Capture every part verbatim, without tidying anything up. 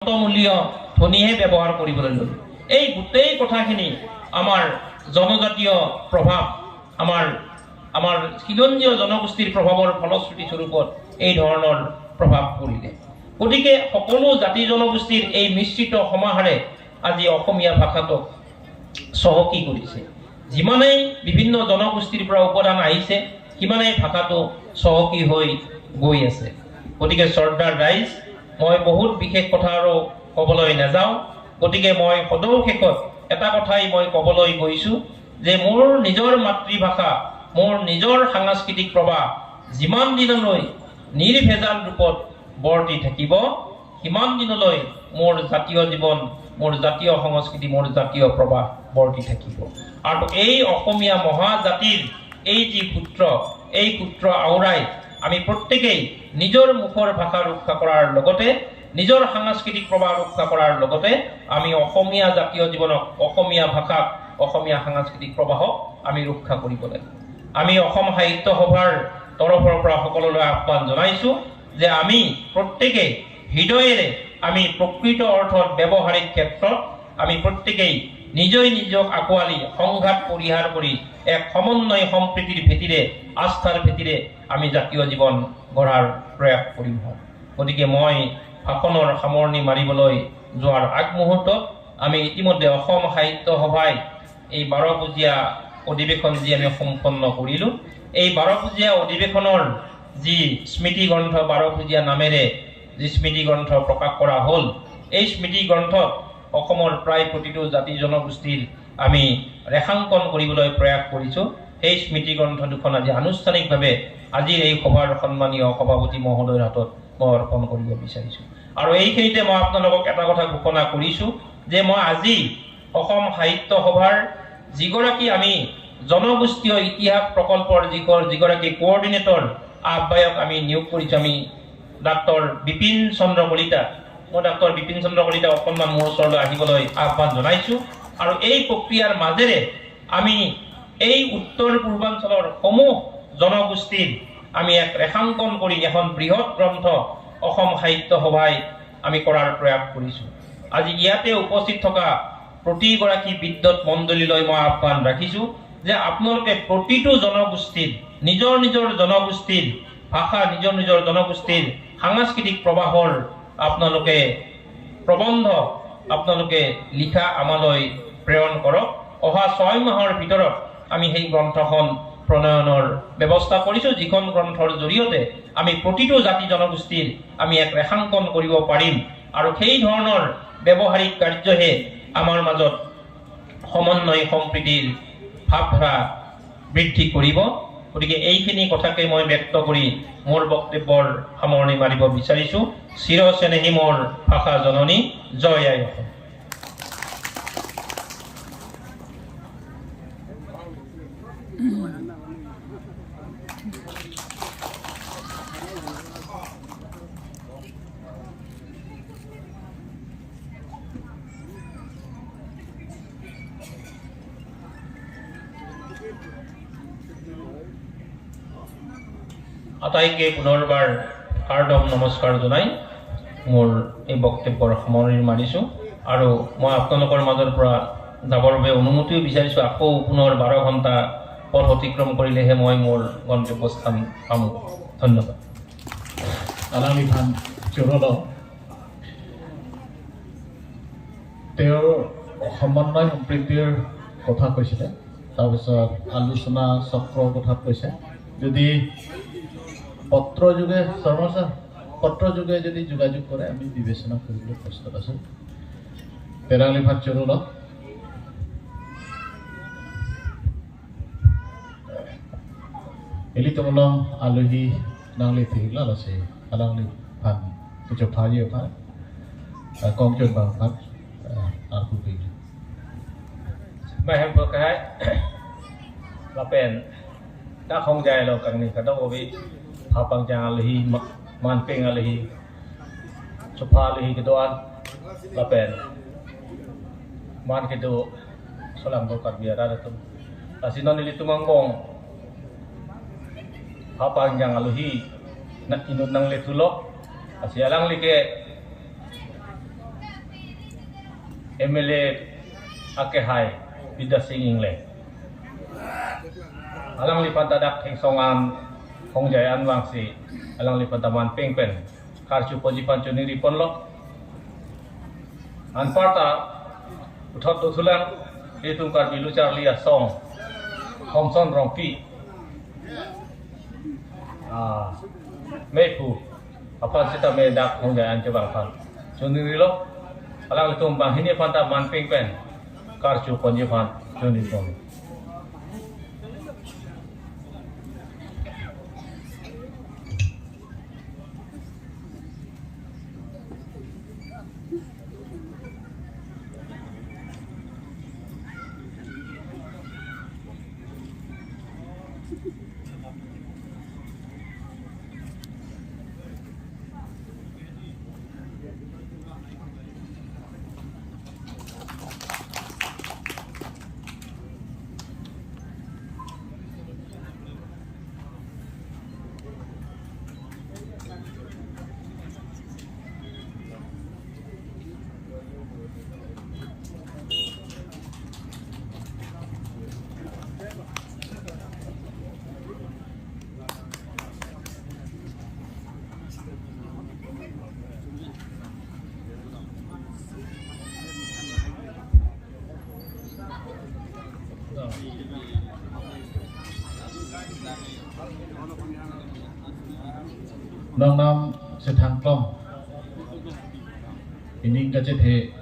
মূল্য ধ্বনিহে ব্যৱহাৰ কৰিবলৈ ললো। এই গোটেই কথাখিনি আমাৰ জনজাতীয় প্ৰভাৱ, আমাৰ, আমাৰ খিলঞ্জীয় জনগোষ্ঠীৰ প্ৰভাৱৰ ফলশ্ৰুতি স্বৰূপত এই ধৰণৰ প্ৰভাৱ পৰিলে। গতিকে সকলো জাতি জনগোষ্ঠীৰ এই মিশ্ৰিত সমাহাৰে আজি অসমীয়া ভাষাটোক চহকী কৰিছে। যিমানেই বিভিন্ন জনগোষ্ঠীৰ পৰা উপাদান আহিছে, সিমানেই ভাষাটো চহকী হৈ গৈ আছে। গতিকে শ্ৰদ্ধাৰ ৰাইজ, মই বহুত বিশেষ কথা আৰু ক'বলৈ নাযাওঁ। গতিকে মই সদৌ শেষত এটা কথাই মই ক'বলৈ গৈছো যে মোৰ নিজৰ মাতৃভাষা, মোৰ নিজৰ সাংস্কৃতিক প্ৰবাহ যিমান দিনলৈ নিৰ্ভেজাল ৰূপত বৰ্তি থাকিব, সিমান দিনলৈ মোৰ জাতীয় জীৱন, মোৰ জাতীয় সংস্কৃতি, মোৰ জাতীয় প্ৰবাহ বৰ্তি থাকিব। আৰু এই অসমীয়া মহাজাতিৰ এই যি সূত্ৰ, এই সূত্ৰ আওৰাই আমি প্ৰত্যেকেই নিজৰ মুখৰ ভাষা ৰক্ষা কৰাৰ লগতে, নিজৰ সাংস্কৃতিক প্ৰবাহ ৰক্ষা কৰাৰ লগতে আমি অসমীয়া জাতীয় জীৱনক, অসমীয়া ভাষাক, অসমীয়া সাংস্কৃতিক প্ৰবাহক আমি ৰক্ষা কৰিব লাগে। আমি অসম সাহিত্য সভাৰ তৰফৰ পৰা সকলোলৈ আহ্বান জনাইছো যে আমি প্ৰত্যেকে হৃদয়েৰে আমি প্ৰকৃত অৰ্থত ব্যৱহাৰিক ক্ষেত্ৰত আমি প্ৰত্যেকেই নিজই নিজক আঁকোৱালি সংঘাত পৰিহাৰ কৰি এক সমন্বয় সম্প্ৰীতিৰ ভেটিৰে, আস্থাৰ ভেটিৰে আমি জাতীয় জীৱন গঢ়াৰ প্ৰয়াস কৰিম হওক। গতিকে মই ভাষণৰ সামৰণি মাৰিবলৈ যোৱাৰ আগমুহূৰ্তত আমি ইতিমধ্যে অসম সাহিত্য সভাই এই বাৰ বুজীয়া অধিৱেশন যি আমি সম্পন্ন কৰিলো, এই বাৰ বুজীয়া অধিৱেশনৰ যি স্মৃতি গ্ৰন্থ, বাৰ বুজীয়া নামেৰে যি স্মৃতি গ্ৰন্থ প্ৰকাশ কৰা হ'ল, এই স্মৃতি গ্ৰন্থত অসমৰ প্ৰায় প্ৰতিটো জাতি জনগোষ্ঠীৰ আমি ৰেখাংকন কৰিবলৈ প্ৰয়াস কৰিছো। সেই স্মৃতি গ্ৰন্থ দুখন আজি আনুষ্ঠানিকভাৱে আজিৰ এই সভাৰ সন্মানীয় সভাপতি মহোদয়ৰ হাতত মই অৰ্পণ কৰিব বিচাৰিছো। আৰু এইখিনিতে মই আপোনালোকক এটা কথা ঘোষণা কৰিছো যে মই আজি অসম সাহিত্য সভাৰ যিগৰাকী আমি জনগোষ্ঠীয় ইতিহাস প্ৰকল্পৰ যিগৰ-, যিগৰাকী কোঅৰ্ডিনেটৰ আহ্বায়ক আমি নিয়োগ কৰিছো, আমি ডাক্তৰ বিপিন চন্দ্ৰ কলিতা, মই ডাক্তৰ বিপিন চন্দ্ৰ কলিতা অকণমান মোৰ ওচৰলৈ আহিবলৈ আহ্বান জনাইছো। আৰু এই প্ৰক্ৰিয়াৰ মাজেৰে আমি এই উত্তৰ পূৰ্বাঞ্চলৰ সমূহ জনগোষ্ঠীৰ আমি এক ৰেখাংকন কৰি এখন বৃহৎ গ্ৰন্থ অসম সাহিত্য সভাই আমি কৰাৰ প্ৰয়াস কৰিছো। আজি ইয়াতে উপস্থিত থকা প্ৰতিগৰাকী বিদ্বত মণ্ডলীলৈ মই আহ্বান ৰাখিছো যে আপোনালোকে প্ৰতিটো জনগোষ্ঠীৰ, নিজৰ নিজৰ জনগোষ্ঠীৰ ভাষা, নিজৰ নিজৰ জনগোষ্ঠীৰ সাংস্কৃতিক প্ৰবাহৰ আপোনালোকে প্ৰবন্ধ আপোনালোকে লিখা আমালৈ প্ৰেৰণ কৰক। অহা ছয় মাহৰ ভিতৰত আমি সেই গ্ৰন্থখন প্ৰণয়নৰ ব্যৱস্থা কৰিছো, যিখন গ্ৰন্থৰ জৰিয়তে আমি প্ৰতিটো জাতি জনগোষ্ঠীৰ আমি এক ৰেখাংকন কৰিব পাৰিম। আৰু সেই ধৰণৰ ব্যৱহাৰিক কাৰ্যহে আমাৰ মাজত সমন্বয় সম্প্ৰীতিৰ ভাৱধাৰা বৃদ্ধি কৰিব। গতিকে এইখিনি কথাকে মই ব্যক্ত কৰি মোৰ বক্তব্যৰ সামৰণি মাৰিব বিচাৰিছো। চিৰ চেনেহী মোৰ ভাষা জননী, জয় আই অসম। আটাইকে পুনৰবাৰ হাৰ্দম নমস্কাৰ জনাই মোৰ এই বক্তব্যৰ সামৰণি মাৰিছো। আৰু মই আপোনালোকৰ মাজৰ পৰা যাবৰ বাবে অনুমতিও বিচাৰিছো। আকৌ পুনৰ বাৰ ঘণ্টা পথ অতিক্ৰম কৰিলেহে মই মোৰ গন্তব্যস্থান পামগৈ। ধন্যবাদ। Alangliphan choro lo. তেওঁ সমন্বয় সম্প্ৰীতিৰ কথা কৈছিলে, তাৰপিছত আলোচনা চক্ৰৰ কথা কৈছে। যদি পত্ৰ যোগে, শৰ্মা ছাৰ, পত্ৰ যোগে যদি যোগাযোগ কৰে, আমি বিবেচনা কৰিবলৈ প্ৰস্তুত আছো। Alangliphan choro lo. Ilitum along aluhi nangli thik la lasi alangliphan kechophaji aphan, ah, kongchun bang aphan, ah, arpu pi. Mai hem po kai lapen dak hong jai lo kangni kadok obi phapang jang aluhi ma-, manpeng aluhi chopha aluhi kedo-an lapen man kedo solang do Karbi arat atum. Lasi non ilitum angbong phapang jang aluhi na inut nanglethulo. Lasi alangli ke M L A akehai Bidya Sing Engleng. Alangliphan ta dak thengsong an, hongjai an vangsi, alangliphan ta manpeng pen karju ponji aphan choningri ponlo. Anparta puthot dothulang, itum Karbi Lo Charli Asong, Thomson Rongpi, ah, mephu aphan sitame dak hongjai an kevang aphan choningrilo. Alanglitum banghini aphan ta manpeng pen karju ponji aphan choningri pon. Nongnam sethang klong. Ining kachethe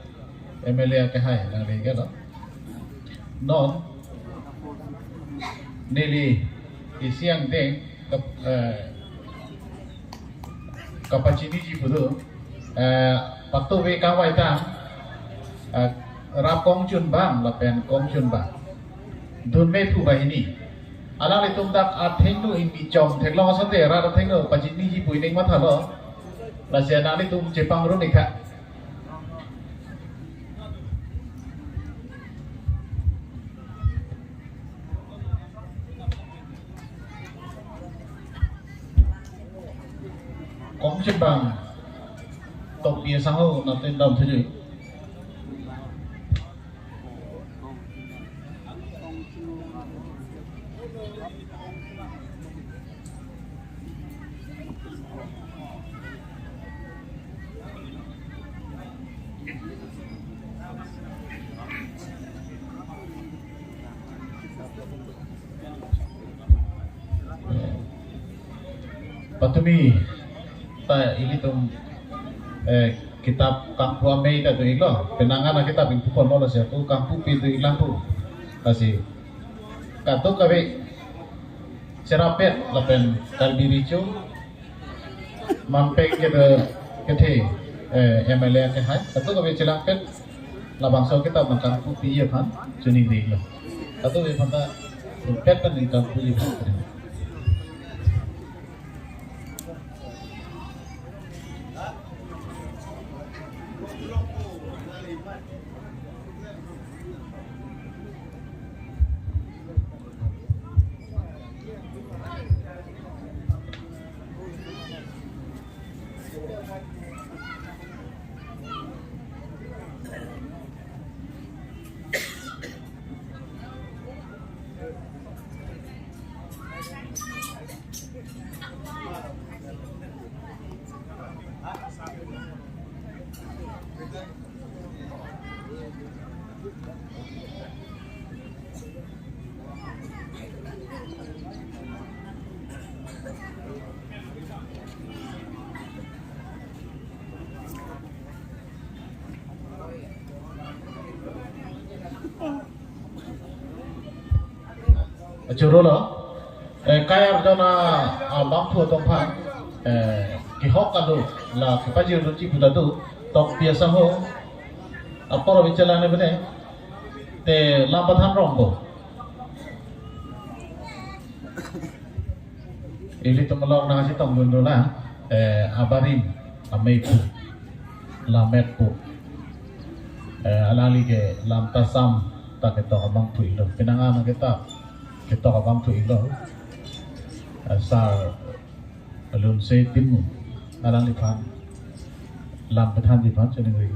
M L A akehai nang rega lo. Non neli isi angdeng kap-, eh, kapachiniji pu do, eh, patuve kangvai tang, eh, rap kongchun abang lapen kongchun abang dun mephu banghini. Alanglitum dak athengno ingni chom theklong asonte rat athengno pachiniji pu ining mathalo. Lasi nanglitum chepangrum ik tha. Kongchun abang Tokbi asangho nangtum dam thuji. Patumi ta ilitum, eh, kitap kangpu amei ta do-iklo. Penang an akitap ingpu ponlo, lasi ako kangpupi do-ik lang pu. Lasi kadokave cherapet lapen Karbi Recho manpeng kedo kethe, eh, M L A akehai kadokave chelangpet labangso akitap nangkangpupi aphan choningri lo. Kadokave aphan ta pet pen nangkangpupi aphan. Choro lo, eh, kayar jona, ah, bangphu atum aphan, eh, kehok alo, la kepajir dunji pu ta do, Tokbi asangho, apor avi chelang ne bene, te lam pathan rong bo. Ilitum along nangchetongdun dolang, eh, abarim, amei pu, lammet pu. Eh, alangli ke lam tasam ta ketok abangphu iklo. Penang an akitap ketok abangphu iklo. Eh, Sar Lunse Timung, alangliphan lam pathanji aphan choningri.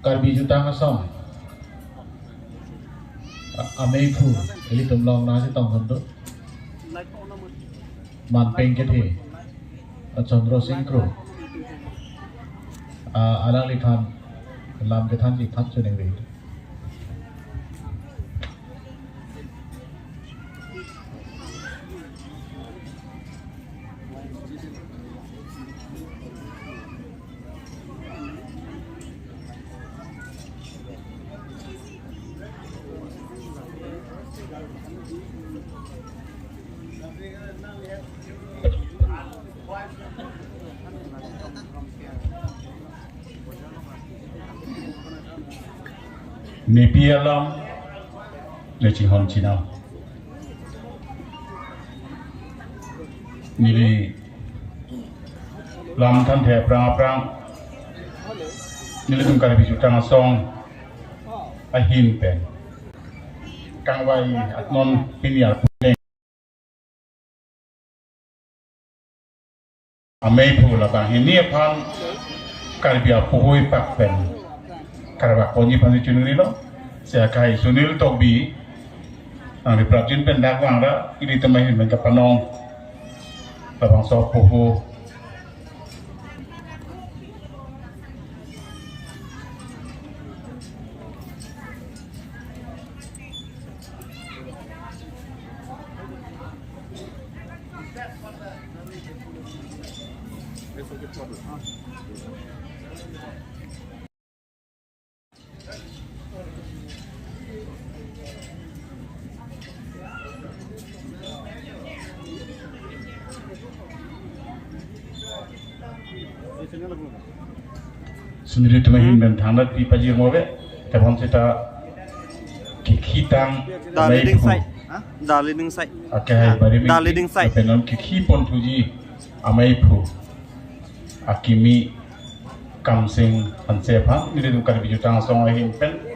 Karbi Jutang Asong a-, ameiphu ilitum along nangchetongdun do. Manpeng kethe, a, Chandra Sing Kro, a, alangliphan lam kethan chithan choningri. Nepi alam le chinghon chinam. Neli lam thanthe aphrang aphrang nelitum Karbi Jutang Asong ahin pen kangvai atnon pini arpu leng ameiphu labang hini aphan Karbi apuhui pak pen karvak ponji aphan si choningri lo. Seta akai Sunil Tokbi nangli prapjin pen dak vang ra ilitum ahin pen kapanong labangso apuhu. Sundri atum ahin pen thangnat pi pajir move, tebon seta kekhitang Dali ameiphu. Dingsai. Ha? Dali Dingsai. Ake hai, ha, bari mi Dali Dingsai. Penon kekhi pon thuji ameiphu akimi Kamsing Hanse aphan, nelitum Karbi Jutang Asong ahin pen.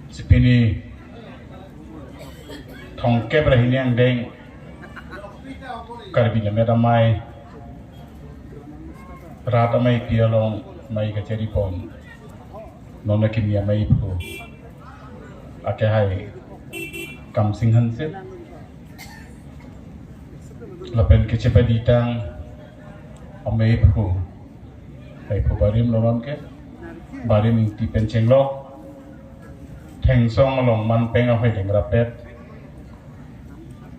Si pini thomkep ra hini angdeng Karbi Lammet Amei rat ameipi along mei kacheri pon non akimi ameiphu ake hai Kamsing Hanse lapen kechepadi tang ameiphu, ameiphu barim lo non ke, barim Ingti pen chenglok, Thengsong along Manpeng ahoi lengrapet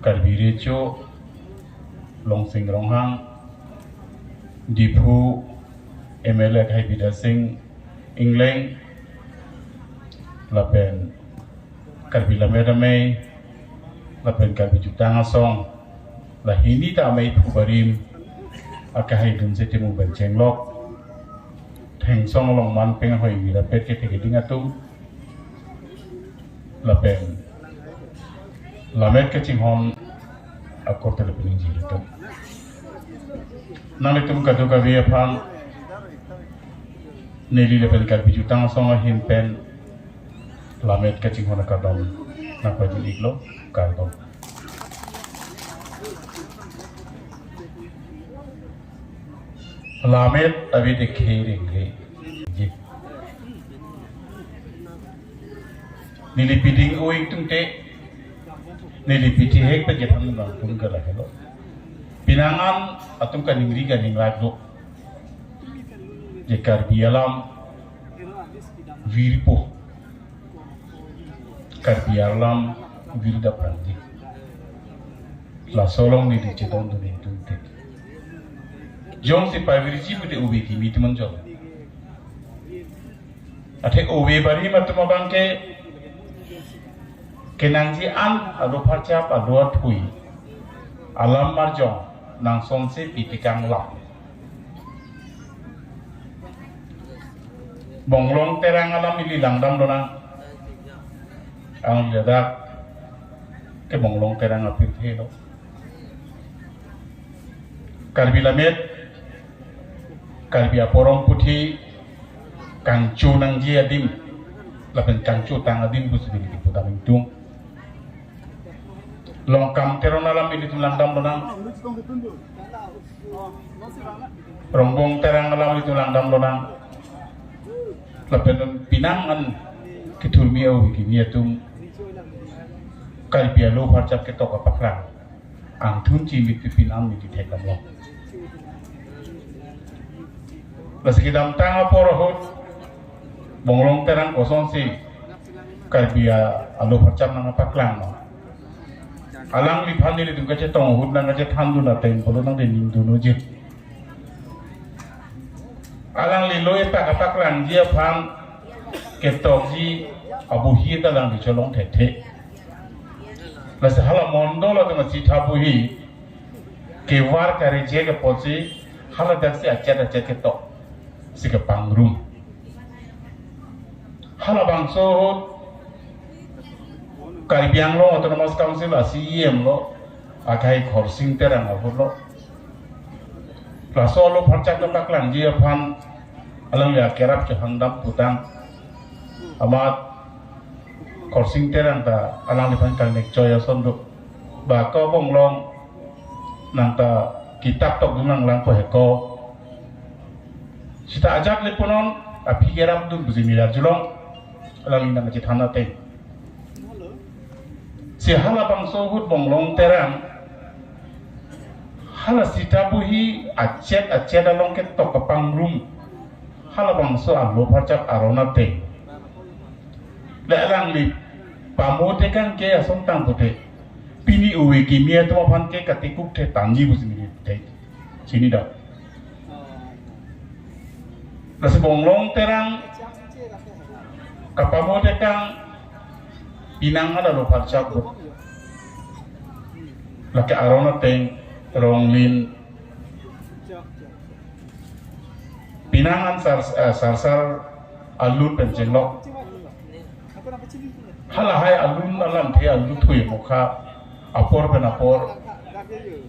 Karbi Recho, Longsing Ronghang, Diphu M L A akai Bidya Sing Engleng, lapen Karbi Lammet Amei, lapen Karbi Jutang Asong, la hini ta ameiphu barim ake hai Dunse Timung pen chenglok, Thengsong along Manpeng ahoi lengrapet kethek keding atum, lapen lammet kachinghon akorte lapen ingjir atum. Nanglitum kadokave aphan neli lapen Karbi Jutang Asong ahin pen lammet kachinghon akardom nangpajir-iklo, kardom. Lammet ave te khei rengre. Neli piding oi tung te, neli pithihek pe jetham nang pun ke lahelo. Pinangan atum kaningri kaninglak do. Je Karbi alam virpo. Karbi alam virdap rangji. Laso along neli chetongdun tung te. Jongsi pavirji pute ove kimi atum anjong. Athe ove barim atum abang ke kenangji an ado pharchap ado athui alam marjong nangsonse pi tekang lam. Bonglong Terang alam ili langdam lonang. Ang ledak ke Bonglong Terang apirthe lo. Karbi Lammet, Karbi aporong puthi kangcho nangji adim, lapen kangcho tang adim pusi neli pudam ingtung. Longkam Teron alam ilitum langdam lonang. Rongbong Terang alam ilitum langdam lonang. Lapen pinang an kethurmi awi kimi atum Karbi alo pharchap ketok kapaklang. Angthun chimit pi pinang mi kethek lamlo. Lasi kedamtang apor ahut Bonglong Terang kosonsi Karbi a-, alo pharchap nangpaklang lo. Alangliphan nelitum kachetong ahut nangkachethandun ateng pulo nangde ningdun unji. Alangli lo epak apaklangji aphan ketokji abohi ta alangli cholong thekthe. Lasi hala mondol atum asitha bohi kevar karije ke apotsi haladak si achet achet ketok si kepangrum. Halabangso ahut Karbi Anglong Autonomous Council a-C E M lo, akhai Khorsing Terang ahut lo. Laso alo pharchap kepaklangji aphan alangli akerap chohangdam putang. Amat Khorsing Terang ta alangliphan kangnek choi ason do. Ba ko Bonglong nang ta kitap tokdun nanglang ko he ko. Sita ajat le punon aphi kerapdun pusi mirar julong. Alangli nangchethan ateng. Si halabangso ahut Bonglong Terang hala sita bohi achet achet along ketok kapangrum. Halabangso alo pharchap aron ateng. Le alangli pamote kan ke asong tang pute. Pini ove kimi atum aphan ke katikuk the tangji pusi neli thek. Chini dak. Lasi Bonglong Terang kapamote kan pinang ada lo pharchap do. Lake aron ateng Ronglin pinang an sar, eh, sarsar alun pen chenglok. Halahai alun alamthe alun thui mokha apor pen apor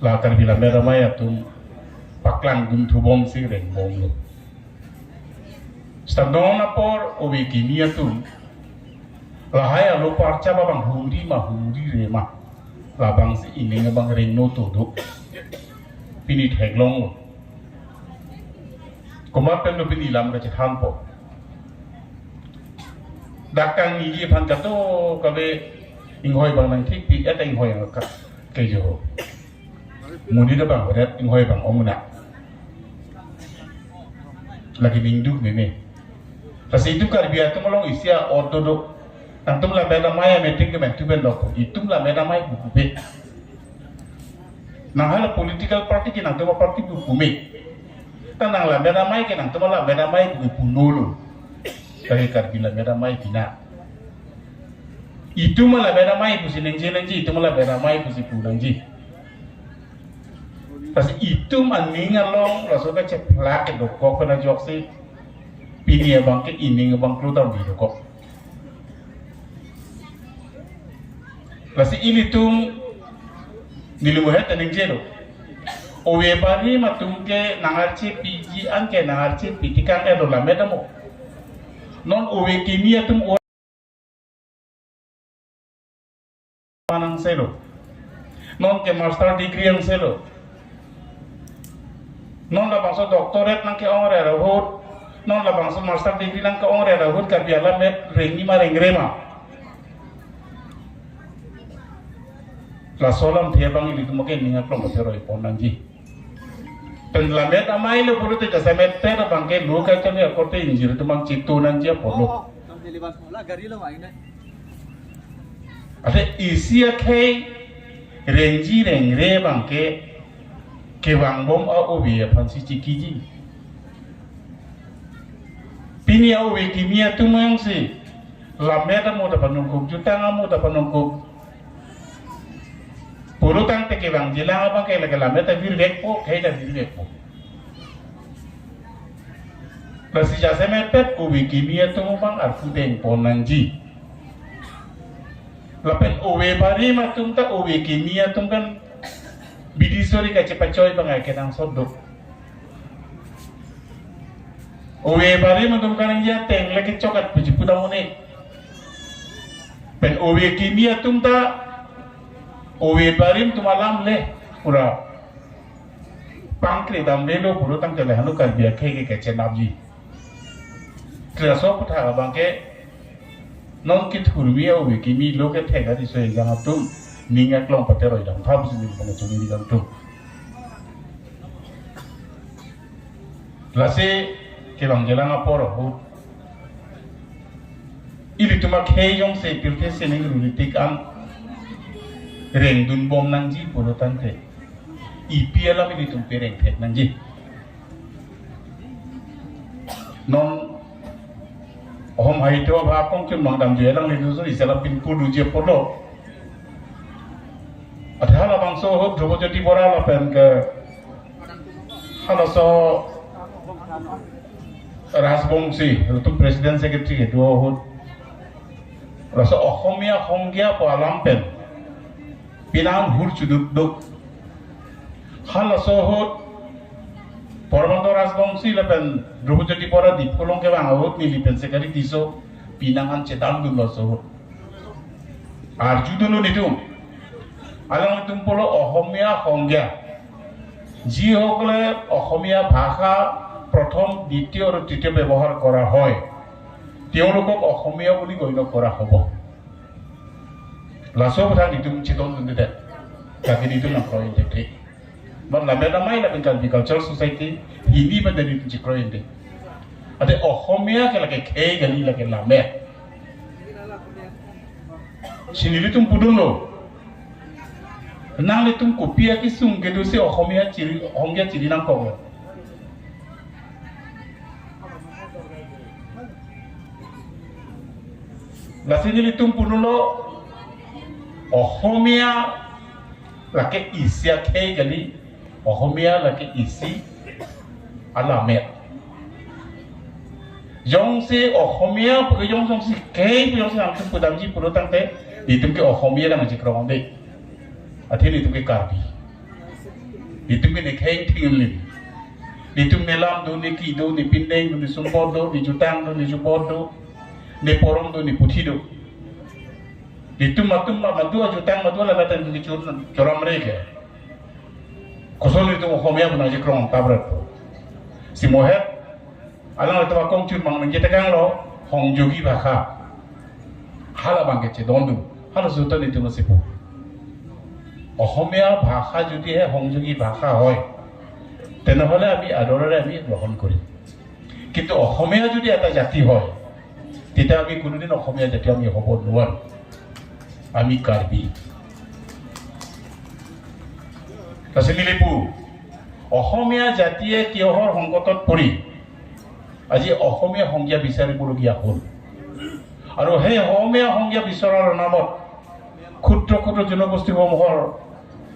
la Karbi Lammet Amei atum paklangdun thubom si rengbomlo. Sita non apor ove kimi atum lahai alo pharchap abang huri ma hurire ma labangsi ining abang rengno todo. Pini theklonglo. Komat pen lo pini lam kachethanpo. Dak kangniji aphan kadokave inghoi abang nangthikpi, eta inghoi abang ka, kejo. Monit abang ret, inghoi abang omuna. Lake ningduk nene. Lasi itum Karbi atum along isi a-ot dodo. Nangtum Lammet Amei a-meeting kemen tuben dokpo. Itum Lammet Amei buku pe. Nang hala political party ke nangtum a-party buku me. Ta nang Lammet Amei ke nangtum Lammet Amei buku punolo. Kari Karbi Lammet Amei pina. Itum Lammet Amei pusi ningje nangji, itum Lammet Amei pusi pu nangji. Lasi itum aning along laso kacheplak ke dokok pen ajoksi pini abang ke ining abang kludam di dokok. Lasi ilitum nelimu het aning jelo. Ove barim atum ke nang arche piji an ke nang arche piti kang elo Lammet amo. Non ove kimi atum o- manang selo. Non ke master degree ang selo. Non labangso doctorate nangke-ong re ahut. Non labangso master degree nangke-ong re ahut Karbi alammet rengji ma rengre ma. Laso alamthe abang ilitum ke ning aklong kachero ipon nangji. Pen Lammet Amei lo pulote jasemet pen abang ke lo kachami akorte ingjir atum abang chitu nangji apotlo. Oh, kam deliver mola gari lo mai na. Ate isi akhei rengji rengre abang ke kevangbom a-ove aphansi chikiji. Pini a-ove kimi atum jongsi Lammet amo ta panongkok, jutang amo ta panongkok. Pulotangte kevangjilang abang ke lake Lammet ta virvekpo, khei ta virvekpo. Lasi jasemet pet ove kimi atum abang arpu dengpon nangji. Lapen ove barim atum ta ove kimi atum kan bidi sori kachepachoi abang akenangsot do. Ove barim atum kaningje ateng le kechokat puji pudam un-e. Pen ove kimi atum ta ove barim atum alam le pura pangkri damvelo pulo tangte le hanu Karbi akhei ke kechenapji. Laso aputhak abang ke non kethurmi ove kimi lo kethek ariso ejang atum ning aklong pateroi dam thap sini pangchumi dam tum. Lasi kevang jelang apor ahut ilitum akhei jongsi pirthe sining rulitik an rengdunbom nangji pulo tangte ipi alam ilitum pereng thek nangji. Non Ahom Sahitya Sabha akongchun mang damji alang ni dusun isi alam pin kuduji apotlo. Athe halabangso ahut Dhrupajyoti Bora lapen ke halaso Rajbongsi, latum president secretary kedo ahut. Laso Ohomia hongja pu alam pen pinang hur chudut duk. Halaso ahut Poromendro Rajbongsi lapen Dhrupajyoti Bora Diphu along kevang ahut neli pen Sekari Tisso pinang an chedandunlo laso ahut. Arjudunlo netum. Alangtum pulo Ohomia hongja. যিসকলে অসমীয়া ভাষা প্ৰথম, দ্বিতীয় আৰু তৃতীয় ব্যৱহাৰ কৰা হয়, তেওঁলোকক অসমীয়া বুলি গণ্য কৰা হ'ব। Laso aputhak netum chedondunde. Kaki netum nangkroi-ende thik. Mat lammet amei lapen Karbi Cultural Society hini pen netum chekroide. Athe Ohomia ke lake khei kali, lake lammet. Si nelitum pudunlo. Nanglitum kopi akesung kedo si Ohomia chiri, Ohomia chiri nangkok. Lasi nelitum pudunlo Ohomia lake isi akhei kali, Ohomia lake isi alammet. Jongsi Ohomia pu jong jongsi khei pu jongsi nangtum pudamji pulo tangte, netum ke Ohomia nangchekroi-ende. Athe netum ke Karbi. Netum ke ne kheng thing lim. Netum ne lam do, ne ki do, ne pindeng do, ne sumpot do, ne jutang do, ne jubot do, ne porom do, ne puthi do. Netum atum ma madu ajutang madu alangtum ke chur choram re ke. Koson netum Ohomia pu nangchekroi tabret. Si mohet alangtum akongchun mang nangji tekanglo, সংযোগী ভাষা. Halabang ke chedondun, hala juta netum si pu. Asamiya ভাষা যদিহে সংযোগী ভাষা হয়, তেনেহ'লে আমি আদৰেৰে আমি গ্ৰহণ কৰিম। কিন্তু অসমীয়া যদি এটা জাতি হয়, তেতিয়া আমি কোনোদিন অসমীয়া জাতি আমি হ'ব নোৱাৰোঁ। আমি Karbi. Lasi neli pu, Asamiya জাতিয়ে কিহৰ সংকটত পৰি আজি অসমীয়া সংজ্ঞা বিচাৰিবলগীয়া হ'ল। আৰু সেই অসমীয়া সংজ্ঞা বিচৰাৰ নামত ক্ষুদ্ৰ ক্ষুদ্ৰ জনগোষ্ঠীসমূহৰ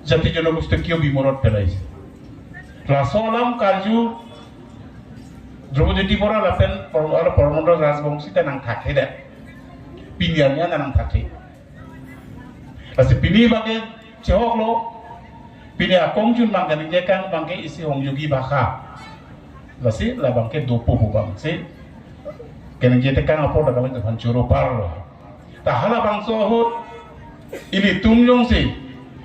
জাতি জনগোষ্ঠী কিয় বিমূৰত পেলাইছে? Laso alam karju Dhrupajyoti Bora lapen Por-, aro Poromendro Rajbongsi ta nangthakthedet. Pini arni an nangthakthe. Lasi pini abang ke chehoklo, pini akongchun abang ke ningje kang abang ke isi সংযোগী ভাষা. Lasi labang ke dopo pu abang si keningje tekang apor labang ke aphan choro parlo. Ta halabangso ahut ilitum jongsi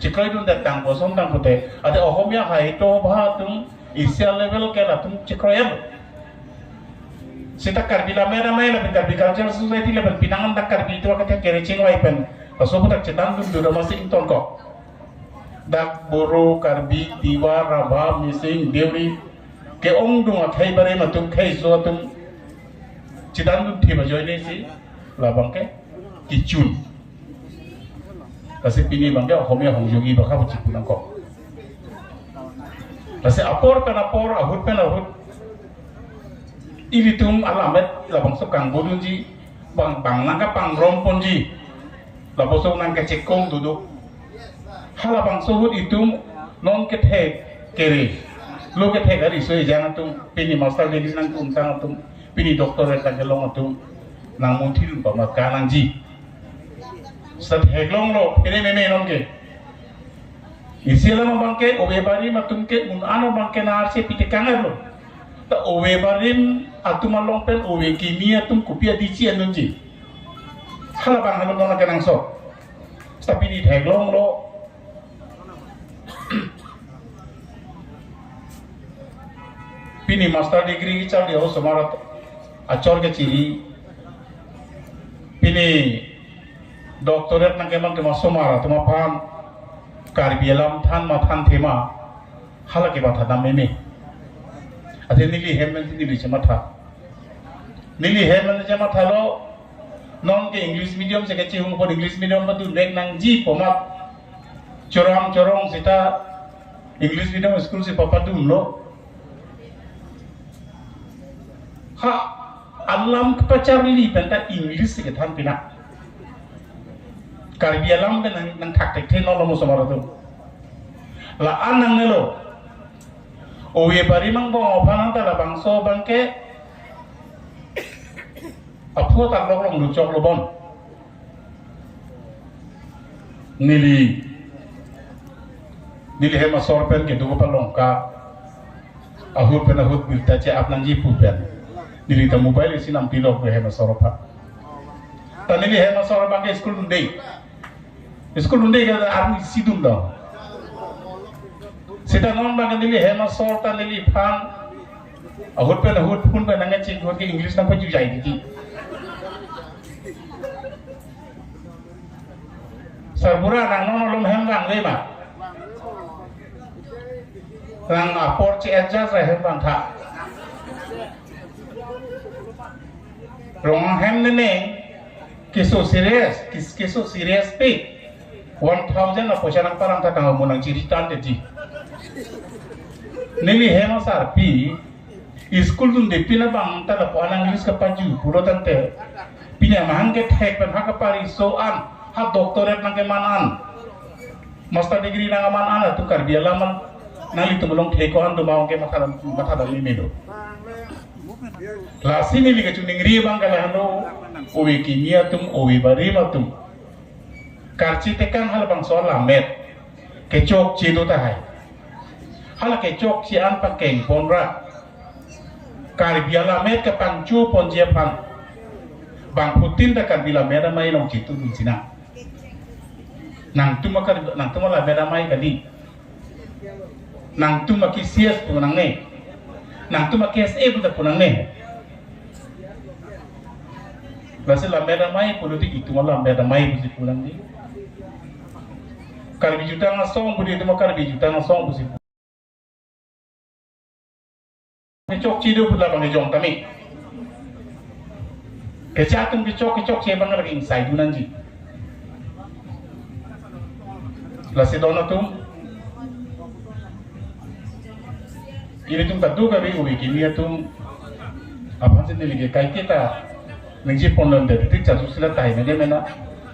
chekroidundet tang koson tang pute, athe Ohomia Sahitya Sabha atum isi alevel ke latum chekroi-et. Seta Karbi lammet amei lapen Karbi Cultural Society lapen pinang an dak Karbi atum akethe kere chingvai pen, laso aputhak chethan dun dun masi ingtonkok. Dak Boro, Karbi, Tiwa, Rabha, Mising, Deuri ke-ongdung akhei barim atum, kheiso atum chethan dunthip ajoine si labang ke kechun. Lasi pini abang ke Asamiya সংযোগী ভাষা pu chipu nangkok. Lasi apor pen apor, ahut pen ahut, ilitum alammet labangso kangbodunji, bang, bang nangkapangrom ponji, labangso nangkachekong dodok. Halabangso ahut itum non kethek kere, lo kethek ariso ejang atum, pini master degree nangtum tang atum, Pini doctorate nangkelong atum nangmunthidun pama kanangji. Sat heklong lo, pini meme nonke. Isi alam abangke, ove barim atum ke, un ano abangke na arse pite kangar lo. Ta ove barim atum along pen, ove kimi atum kopi adichi anunji. Hala abang halo nona kenangsot. Tapi di heklong lo. Pini master degree kecharli osomar achor kechiri. Pini doctorate nangkeman tema osomar tema aphan Karbi alam than ma thanthe ma hala ke matha dam meme. Athe neli hem neli chematha. Neli hem neli chematha lo, nonke English medium si kachihung pon English medium padun vek nangji pu amat choram chorong sita English medium school si papadun lo. Ha, alam kepacharli pen ta English si kethan pina. Karbi alam pen nang, nangthak thekthe non lo mo osomar atum. La-an nangnelo. Ove barim angbong aphan ta labangso abangke aphu atak lok long luchok lo bon. Neli, neli hem asor pen kedo palong ka ahut pen ahut birta che-ap nangji pu pen. Neli ta mobile isi nangpilok pu hem asor aphan. Ta neli hem asor abangke school dunde. School dunde ke arni sidun dong. Sita non abangke neli hem asor ta neliphan ahut pen ahut phone pen nangching ahut ke English nangpajujai diki. Sarbura nang non alom hem vangve ma. Nang apor che-adjust ra hem vangtha. Rong hem ne ne keso serious, kes-, keso serious pe. One thousand na poisa nangparang ta kang mo nangchiri tandetji. Neli hem asarpi, school dunde pina abang ta lapu-an English kapaju pulo tangte. Pini amahang kethek pen ha kapari so-an, ha doctorate nangkeman an, master degree nangkeman an atum Karbi alam an, nanglitum along thek ko-an do ma ong ke matha dam, matha dam meme lo. Lasi neli kachiningri abang ke lahelo, ove kimi atum, ove barim atum. Karchi tekang halabangso alammet kechokche do tahai. Hala kechokche an pakeng ponra Karbi alammet kapangcho ponji aphan bangphutin ta Karbi Lammet Amei along chetudun sinang. Nangtum a Karbi, nangtum alammet amei kali. Nangtum a K C S pu nangne. Nangtum a K S A pu ta pu nangne. Lasi Lammet Amei pulote itum a Lammet Amei pusi pu nangji. Karbi Jutang Asong pulote itum a Karbi Jutang Asong pusi pu. Kechokche do pu labang kejong tame. Kecha atum kechok, kechokche abang lake ingsai dun nangji. Lasi don atum, ilitum kadokave ove kimi atum aphan si neli ke kaike ta ningje pon londe, titik chasu sila tahai nangji mena.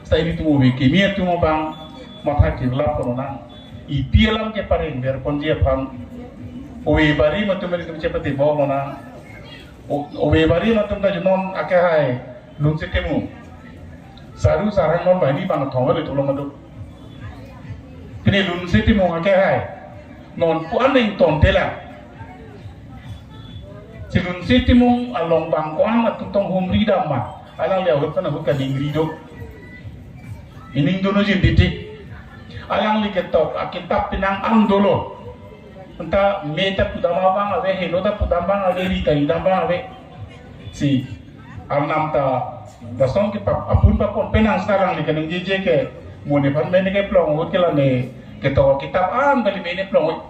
Sa ilitum ove kimi atum abang matha kirlap kono nang. Ipi alam ke pareng ver ponji aphan ove barim atum ilitum chepate bom nang. O-, ove barim atum ta junon akehai Lunse Timung. Saru sarang non banghini bangkethom le tulong adu. Pini Lunse Timung akehai non pu-an ingtonte lang. Si Lunse Timung along bang ko-an atum tong humri dam ma. Alangli ahut pen ahut kaningri do. Ining dunji titik. Alangli ketok akitap penang an dolo. Anta me ta pudam abang ave, helo ta pudam abang ave, ri ta ridam abang ave. Si arnam ta lason ke pap-, apun papon penang sita alangli kaningjeje ke mo nephan mene keplong ahut ke la ne ketok akitap an kali mene plong ahut.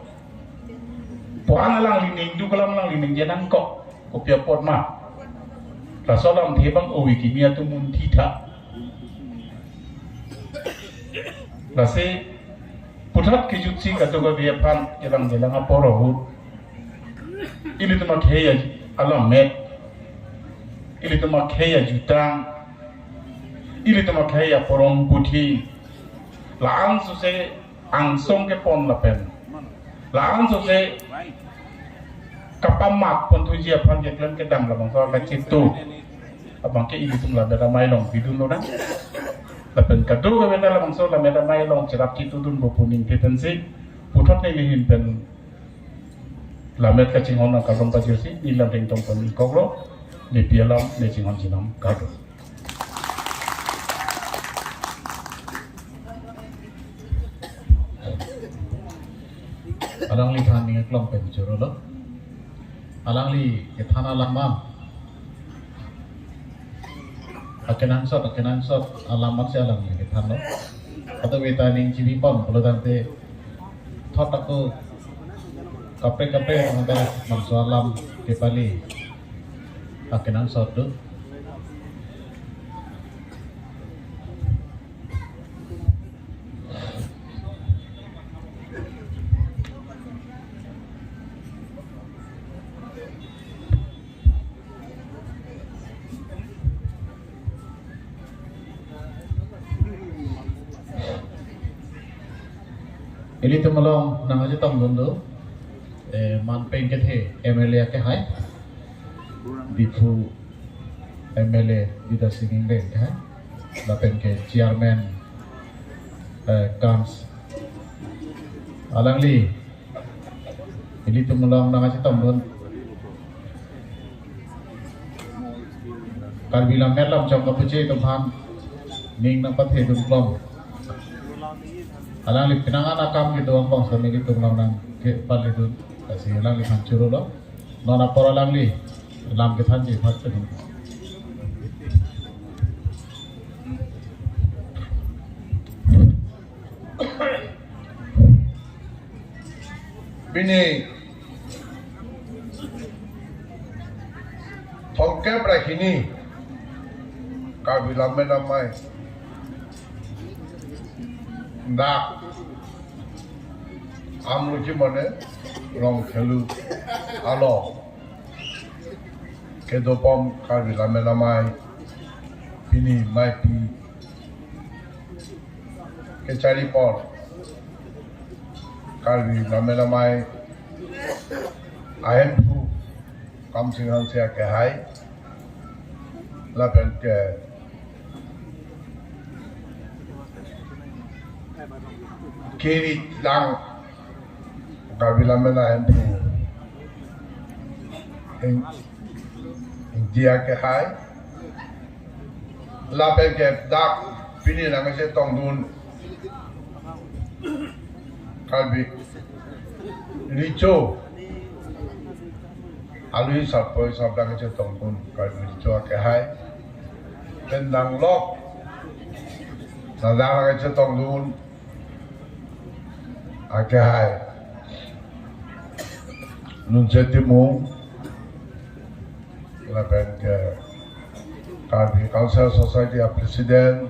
Pu-an alangli ningduk alam alangli ningje nangkok. Kopi apot ma. Laso alamthe abang ove kimi atum munthi tha. Lasi puthot kejutsi kadokave aphan kelang kelang apor ahut. Ilitum akhei alammet. Ilitum akhei ajutang. Ilitum akhei aporom puthi. La-an suse angsong kepon lapen. La-an suse kapamat ponthuji aphan keklem kedam labangso kachitu abangke ilitum Lammet Amei along pidun lonang. Lapen kadokave ta labangso Lammet Amei along cherap chitudunpo pu ningke pensi puthot neli ahin pen Lammet kachinghon nangkardom pajirsi neli lam ringtong pen ingkoklo, nepi alam ne chinghon chinam kardom. Alangliphan ning aklong pen chorolo. Alangli kethan alam an, akenangsot, akenangsot alam ansi alangli kethanlo. Kadokave ta ning chibipon pulotangte thot ako kaprek kaprek angda bangso alam kepali akenangsot do. Ilitum along nangkachetongdun do, eh, manpeng kethe M L A akehai, Diphu M L A Bidya Sing Engleng akehai, lapen ke chairman, eh, KAMS, alangli ilitum along nangkachetongdun. Karbi Lammet Lamchong kapuche atum aphan ning nangpathedun klong. Alangli penang an akam kedo angbong sami ilitum along nangkepaledun. Lasi alangliphan chorolo. Non apor alangli lam kethanji aphan chorolo. Pini thomkep ra hini Karbi Lammet Amei dak amlo chimone Rongkhelu along kedobom Karbi Lammet Amei pini maipi kechari apor Karbi Lammet Amei ahemphu Kamsing Hanse akehai lapen ke kiri lang Karbi Lammet Amei ahemphu Ing-, Ingti akehai. Lapen ke dak pini nangkachetongdun Karbi Recho alui sarpo sar nangkachetongdun Karbi Recho akehai. Pen danglok ladak nangkachetongdun akehai Lunse Timung lapen ke Karbi Cultural Society a President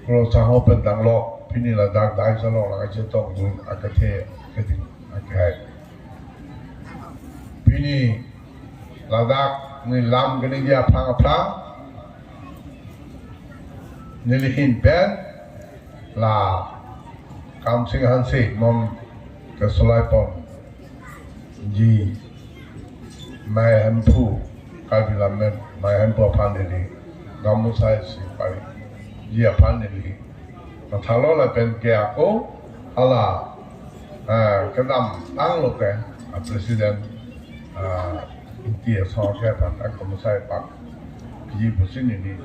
Kro Sangho pen danglok pini ladak dais along nangkachetongdun akethe keding akehai. Pini ladak neli lam keningje aphrang aphrang neli ahin pen la Kamsing Hanse non kesolai ponji mei ahemphu Karbi Lammet mei ahemphu aphan neli gamusa isi pariji aphan neli mathalo lapen ke ako hala, eh, kedamtang lote a President, eh, Ingti asong ke aphan gamusa ipak piji pusi neli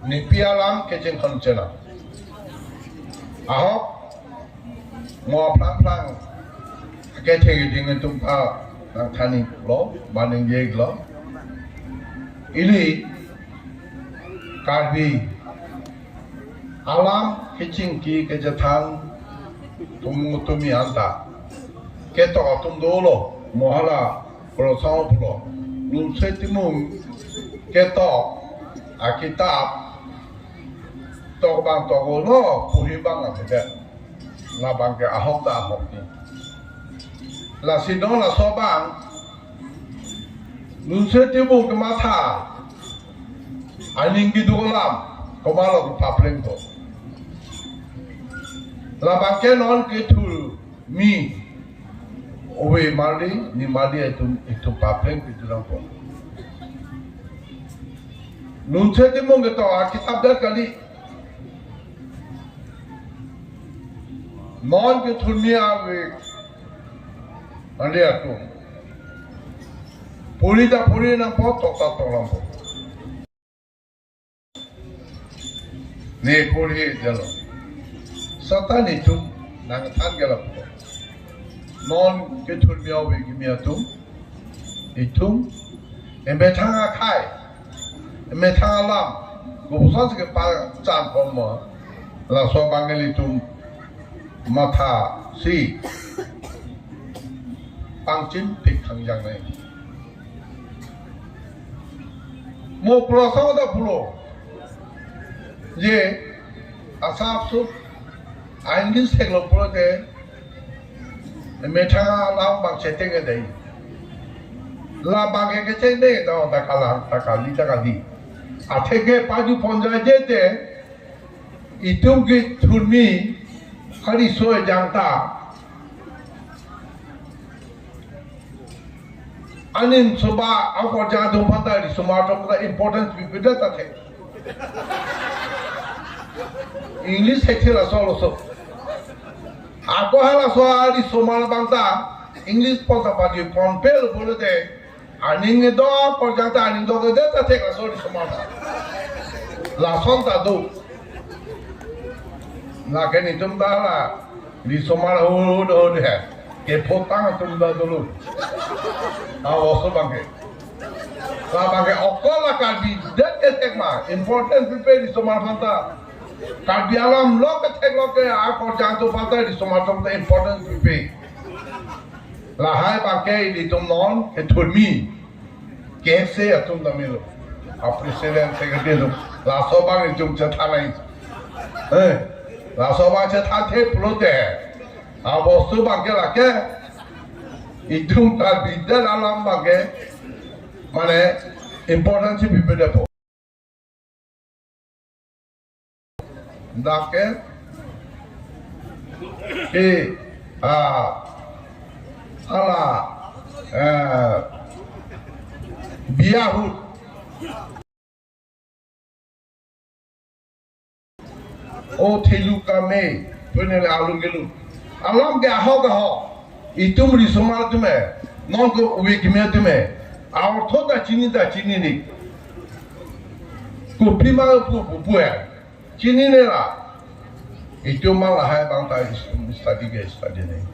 nepi alam kecheng konchena. Ahok mo aphrang phrang akethe keding atum ta nangthanlo, baningje lo. Ili Karbi alam kechingki kechethan atum tumi anta ketok atum dolo, mo hala Kro Sangho pulo, Lunse Timung ketok Akitap tok abang tok lo, puri abang abedet. Labang ke ahok ta ahok ni. Lasi non laso abang, nunse timo kematha, aning keduk alam, komatlo kepapleng ko. Labang ke non kethurmi ove marli, ne marli itum, itum papleng pidunang ko. Nunse timo ketok akitap det kali. Non kethurmi ave marli atum. Puri ta puri nangpo, tok ta tok nangpo. Ne puri jalo. Seta netum nangthan ke lapu. Non kethurmi ove kimi atum, itum emethang akhai, emethang alam, kopuson si kepachan pon mo, laso abang ke ilitum mathasi pangchimpik khangjang nai. Mo pulo asong ta pulo. Je, asap sup, ain din sek lo pulote, emethang alam abang cheteng dei. Labang ke kecheng dei, ta ta kalang, ta kali, ta kali. Atheke paju ponja jete, itum kethurmi, kali so jangta. Aning soba angkor jang atum aphanta risomar atum ta importance pipedet ta thek. English sethi laso lo so. Ako halaso arisomar abang ta English pon ta padi pon pel pulote, aning kedo angkor jang ta aning dokedet ta thek laso risomar ta. Lason ta do. Lake netum ta la risomar ahut ahut he. Kephotang atum ta dolo. Laso abang ke. Labang ke okol la Karbi det ketheklong. Important pipe risomar aphanta. Karbi alam lo ketheklong ke angkor jang atum aphanta risomar atum ta important pipe. Lahai abang ke ilitum non kethurmi. Kese atum ta melo. A president secretary atum. Laso abang itum chethan nai. Eh, laso abang chethan the pulote, abostu abang ke lake itum Karbi det alam abang ke, mane, importance pipedet po. Dak ke, ke, ah, hala, eh, biya ahut. O thelu kame, pune le alung kelu. Alam ke ahok ahok. Itum risomar atum e, non ke ove kimi atum e, a-ortho ta chini ta chinine. Kopima pu pu pu e. Chinine la. Itum ma lahai abang ta is-, study ke study ne.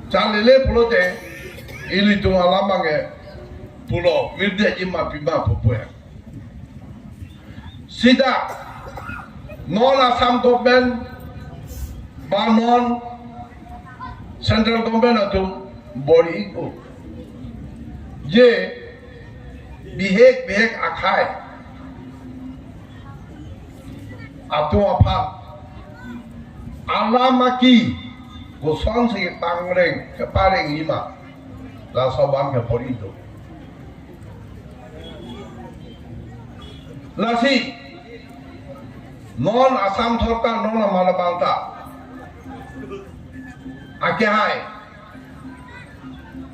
Chalele pulote, ilitum alam abang ke pulo, mirde ji ma pima pu pu e. Sita non Assam government ba non central government atum bor-i ko. Je bihek bihek akhai atum aphan alam aki kosonsi kepangreng, keparengji ma, laso abang ke bor-i do. Lasi non Assam sorkar non amal abang ta akehai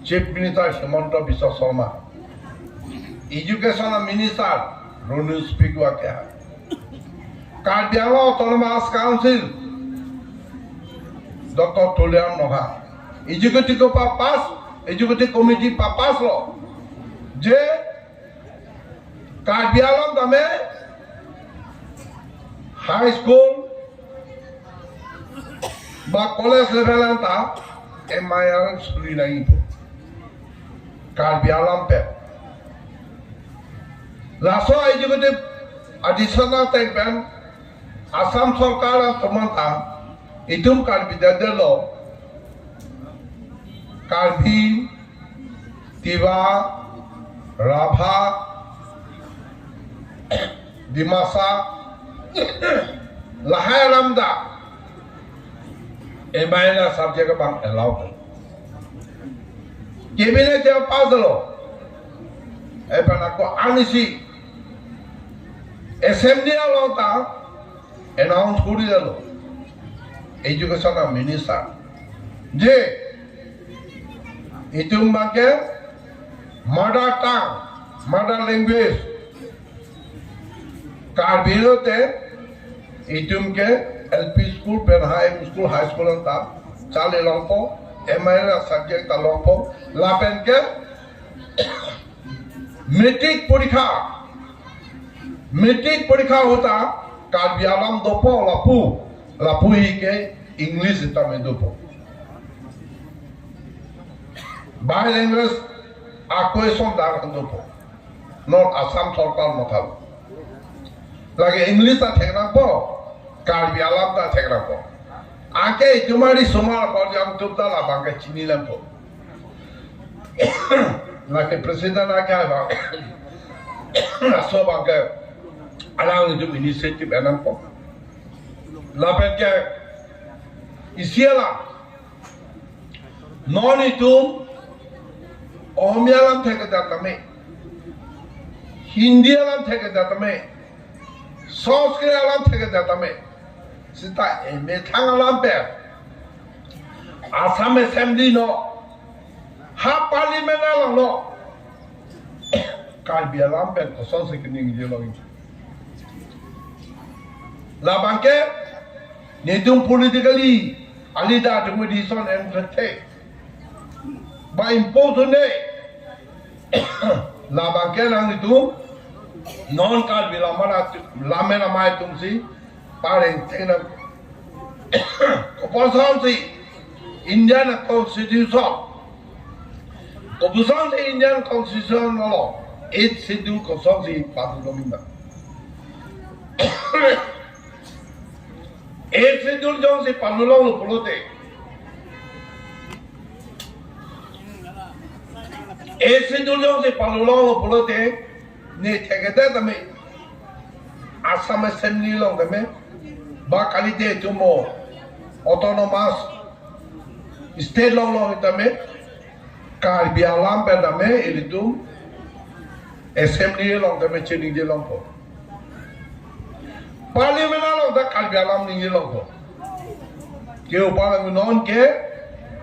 Chief Minister Himanta Biswa Sarma, Education Minister Ranoj Pegu akehai, Karbi Anglong Autonomous Council Doctor Tuliram Ronghang, Executive pa pass, Executive Committee pa pass lo, je Karbi Anglong tame high school ba college level anta M I R suri nangji pu. Karbi Anglong pen. Laso executive additional tank pen Assam sorkar atum anta itum Karbi det det lo. Karbi, Tiwa, Rabha, Dimasa lahai alam ta M I L subject abang allow. Cabinet ta pass lo. Epan ako anisi assembly along ta announce kuri lo. Education a minister. Je itum abangke mother tongue, mother language Karbi lote itum ke L P school pen high school, high school anta charli longpo, M I L subject ta longpo, lapen ke matric porikha, matric porikha ahut ta Karbi alam dopo lapu, lapu hi ke English ta me dopo. Bilingual a question ta dopo. Non Assam sorkar mathalo. Lake English ta thek nangpo, Karbi alam ta thek nangpo. Anke itum ari sumar apor jam tum ta labang ke chini nangpo. Lake president ake abang, laso abangke alanglitum initiative en nangpo. Lapen ke isi alam, non itum Ohomia alam thekthektame, Hindi alam thekthektame, Sanskrit alam thekthektame, seta emethang alam pen Assam Assembly no, ha Parliament along no Karbi alam pen kosonsi keningje longji? Labang ke netum politically ali ta atum decision en thek ba impose un-e. Labang ke nanglitum non Karbi lam-an atum, lam-an amei atumsi pareng thek nang. Kopusonsi Indian Constitution, kopusonsi Indian Constitution along Eighth Schedule kosonsi padulo mina? Eighth Schedule jongsi padulo pulote, Eighth Schedule jongsi padulo pulote, ne thekthektame Assam Assembly along tame, ba kalite itum mo autonomous state along along tame, Karbi alam pen tame ilitum Assembly along tame chiningje longpo. Parliament along ta Karbi alam ningje longpo. Ke upar lang non ke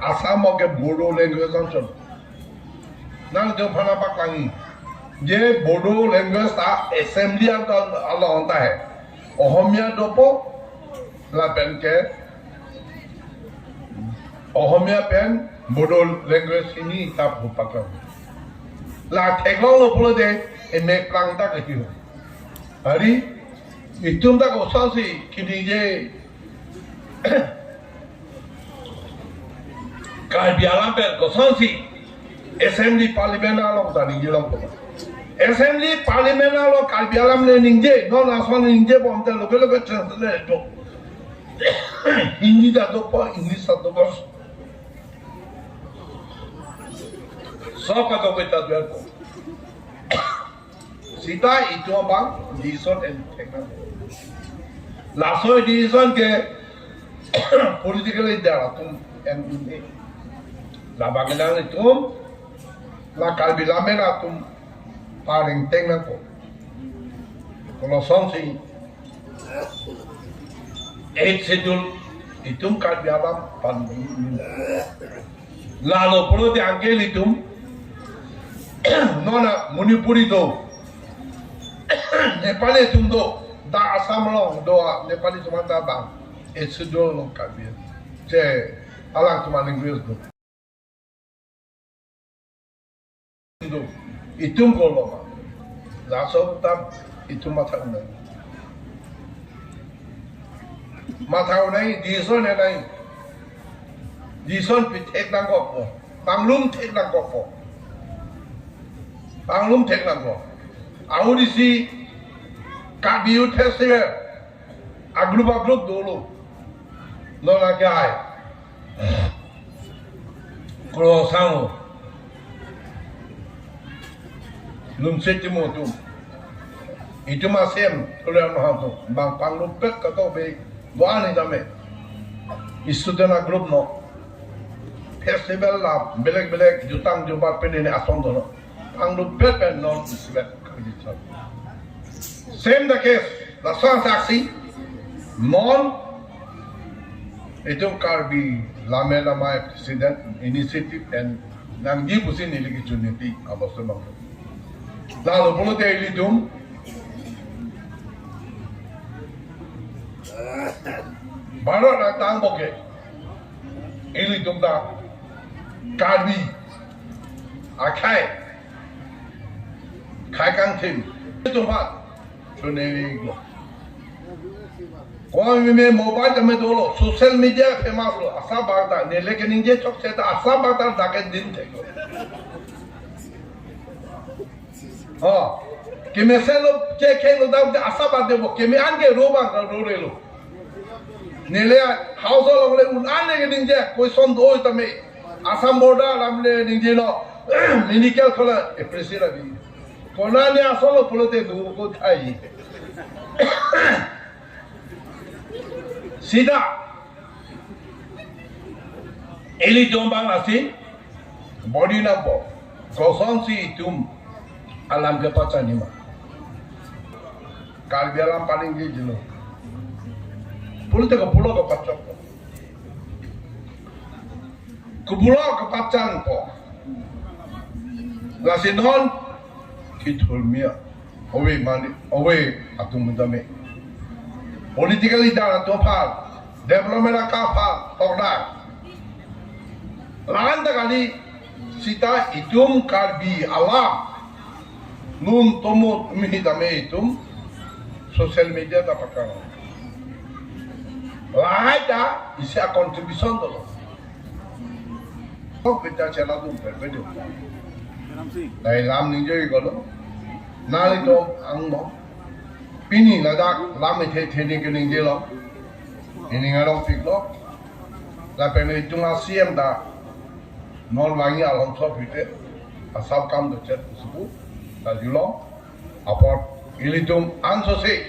Assam ke Bodo language asonson. Nangtum aphan nangpaklangji, je Bodo language ta Assembly anta along ta he. Ohomia dopo, lapen ke Ohomia pen Bodo language hini ta pu paklang. La theklonglo pulote emek plang ta ke hiu. Ari itum ta kosonsi keningje Karbi alam pen kosonsi Assembly Parliament along ta ningje longpo? Assembly Parliament along Karbi alam le ningje, non ason ningje bom te loke loke translate do. Hindi ta dopo, English ta dopo. Sob ka dopo ta dopo. Seta itum abang decision en thek nang. Laso decision ke political leader atum en un-e. Labang ke nanglitum, la Karbi lam-an atum pareng thek nangpo. Kosonsi Eighth Schedule itum Karbi alam pan. Lalo pulote anke ilitum non a Manipuri do, Nepali atum do, dak Assam along do a Nepali atum anta bang Eighth Schedule along Karbi je alangtum a language do. Itum kolo ma. Laso ta itum matha un-e. Matha un-e, decision en-e. Decision pi thek nangkokpo. Panglum thek nangkokpo. Panglum thek nangkok. Ahut isi Karbi Youth Festival agrup agrup dolo. Non lake ai Kro Sango, Lumsitimo atum, Itum a-C M Tuliram Ronghang atum bang panglupet kato be do-an ni tame. Student a-group no. Festival la belek belek jutang jubat pen ne ason do no. Panglupet pen non student kami chot. Same the case, laso asaksi non itum Karbi Lame Lamai President Initiative and nangji pusi neli kechuniti abosto bang. Lalo pulote ilitum Bharat atang boke ilitum ta Karbi akhei, khei kangthim ilitum ha chuneri lo. Ko meme mobile tame dolo, social media famous lo, asap bata, neli keningje chokche ta asap bata dak ke din thek lo. Oh, kemesen lo, che khe lo, dak asap bata bo, keme-an ke ro bang ka ro re lo. Neli house along le un-an le keningje, koi son do tame. Assam border alam le ningje lo, mini kel kola, e, presi la di. Konane asolo pulote do ko thai. Sita. Ilitum bang asi. Body number. Kosonsi itum alam kepachanji ma. Karbi alam paling di jelo. Pulote ko pulo kepachok. Kepulo kepachanpo. Lasi non kithulmia. Ove mani, ove atum tame. Political leader atum aphan, development akam aphan, tokdang. La-an ta kali sita itum Karbi alam. Nun tomot mihi tame itum social media ta pakang. Lahai ta isi a-contribution dolo. Kok kita chela dum pe pe dum. Dai lam ningje ikolo. Nali to ang mo. Pini ladak lam ithe the ni keningje lo. Ining arong pik lo. Lapen itum a-C M ta non vangi along so pite. Asap kam do chet subu. Ta julo. Apot ilitum ansose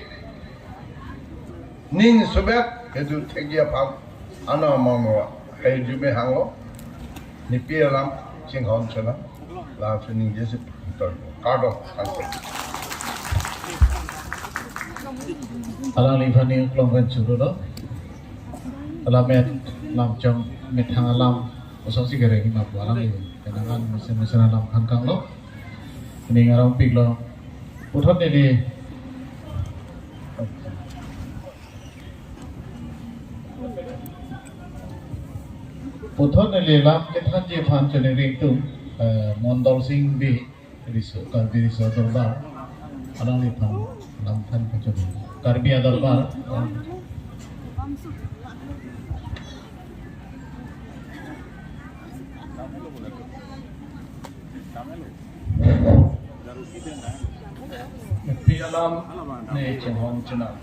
ning subet kedo thekji aphan ano mano hai jume hanglo. Nepi alam chinghon chena la suning jesi tor kardom. Alangli aphan ning klong kan churu do. Alam et lam chong methang alam osong si kere hima pu alangli. Kenangan mesen mesen alam khangkang lo. Ining arong pik lo. Puthot neli. Puthot neli lam kethanji aphan choningri atum, eh, Mondol Sing Bey, Riso, Karbi Riso Dorbar. Alangli aphan lam than pachon. Karbi Adorbar. Nepi alam ne chinghon chena.